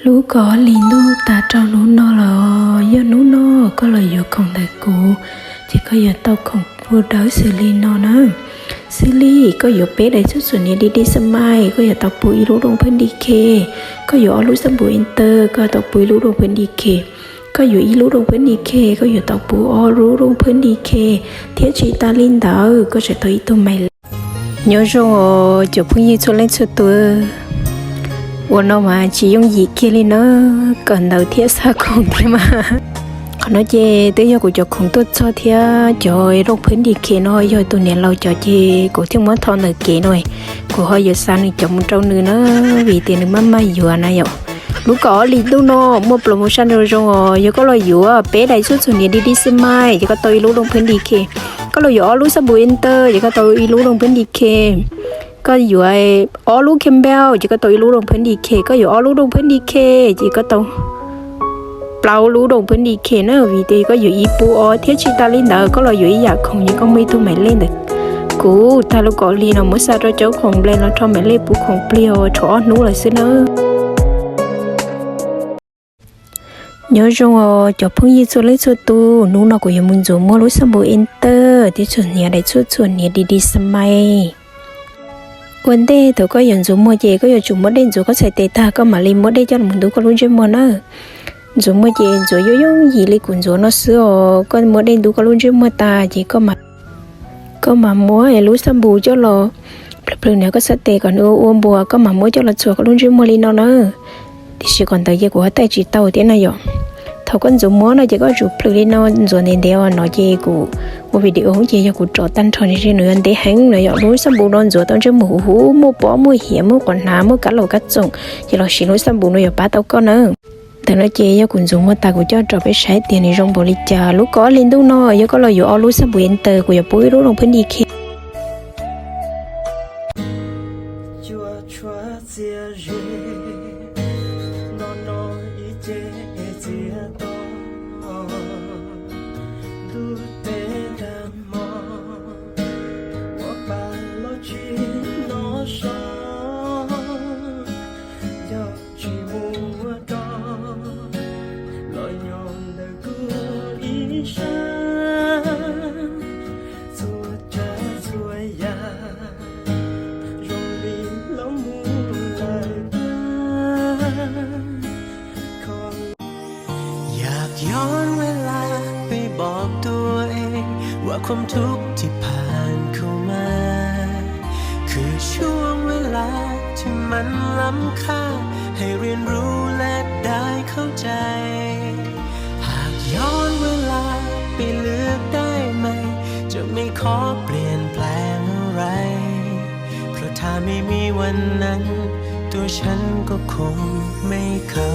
Lub kaum ob hlis ntuj tas rau hnub no los yog hnub no koj los yuav khoom ntawm kuv, ces koj yuav tau khoom pub dawb xws li no na. Xws li koj yuav peb daim txhuj txhuam niam D D Smile, koj yuav tau pub ib lub rooj phwb D K. Koj yuav ob lub xab npum enter, koj yuav tau pub ib lub rooj phwb D K. Koj yuav ib lub rooj phwb D K, koj yuav tau pub ob lub rooj phwb D K, thiab tsis tas li ntawd koj tseem tau ib tug mais lej. Nyob zoo os cov phooj ywg txhua leej txhua tus, ua no mas tsis yooj yim kiag li na, kawm ntawv thiab xa khoom thiab mas. Qhov no ces twb yog kuv cov khoom tuaj txog thiab cov rooj phwb D K no yog tus niam laus cov ces kuv thiaj muab tho ntawm kev no, kuv ho yuav xa nws cov mus rau nws na, vim tias nws maj maj yuav na yom. Lub kaum ob hlis ntuj no muaj promotion zoo zoo os, yog koj los yuav peb daim txhuj txhuam niam D D Smile ces koj tau ib lub rooj phwb D K. Koj los yuav ob lub xab npum enter ces koj tau ib lub rooj phwb D K. Koj yuav ob lub Campbell ces koj tau ib lub rooj phwb D K. Koj yuav ob lub rooj phwb D K ces koj tau plaub lub rooj phwb D K na, vim tias koj yuav ib pub ob, thiab tsis tas li ntawd koj los yuav ib yam khoom ces koj muaj ib tug mais lej ntawm kuv. Tag lub kaum ob hlis no muab xa rau cov khoom nplej no rho mais lej pub khoom pliag os, tshuav ob hnub lawm xwb na. Nyob zoo os cov phooj ywg txhua leej txhua tus, hnub no kuv yuav mus ntxuav muag lub xab npum enter thiab txhuam niam daim txhuj txhuam niam D D Smile. Ua ntej thaum koj yuav ntxuav muag ces koj yuav tsum muab dej ntxuav koj txhais tes tag koj mam li muab dej coj los ntub koj lub ntsej muag na. Ntxuav muag ces ntxuav yooj yooj yim li kuv ntxuav no xwb os, koj muab dej ntub koj lub ntsej muag tas ces koj mam muab lub xab npum coj los plhws plhws nws koj txhais tes kom nws ua ua npuas, koj mam muab coj los txhuam koj lub ntsej muag li no na. Tiam sis qhov ntawd ces kuv ho taij tsis tau thiab na yom. Thaum koj ntxuav muag no ces koj tsum plhws li no, ntxuav ntev ntev os no ces kuv ua video ces yog kuv rov tag nrho nws yuav ntev heev no yom. Lub xab npum no ntxuav tau ntsej muag huv huv, muaj pob muaj hiav, muaj quav hnav, muaj kab laus kab txoom, ces los siv lub xab npum no yuav pab tau koj na. Ntawm no ces yog kuv ntxuav muag tas kuv coj rau peb saib tias nws zoo npaum li cas. Lub kaum ob hlis ntuj no yog koj los yuav ob lub xab npum enter, kuv yuav pub ib lub rooj phwb D K. Cuaj tshuab txias ze, no no ib ce txias to, ntuj teb tag hmo, ua pa los tsis no so, yog tsis muaj koj los nyob ntawm kuv ib sab, txhua tsav txhua yam zoo li los mus lawm tag. อยากย้อนเวลาไปบอกตัวเองว่าความทุกข์ที่ผ่านเข้ามา คือช่วงเวลาที่มันล้ำค่า ให้เรียนรู้และได้เข้าใจ หากย้อนเวลาไปเลือกได้ใหม่ จะไม่ขอเปลี่ยนแปลงอะไร เพราะถ้าไม่มีวันนั้น ตัวฉันก็คงไม่เข้า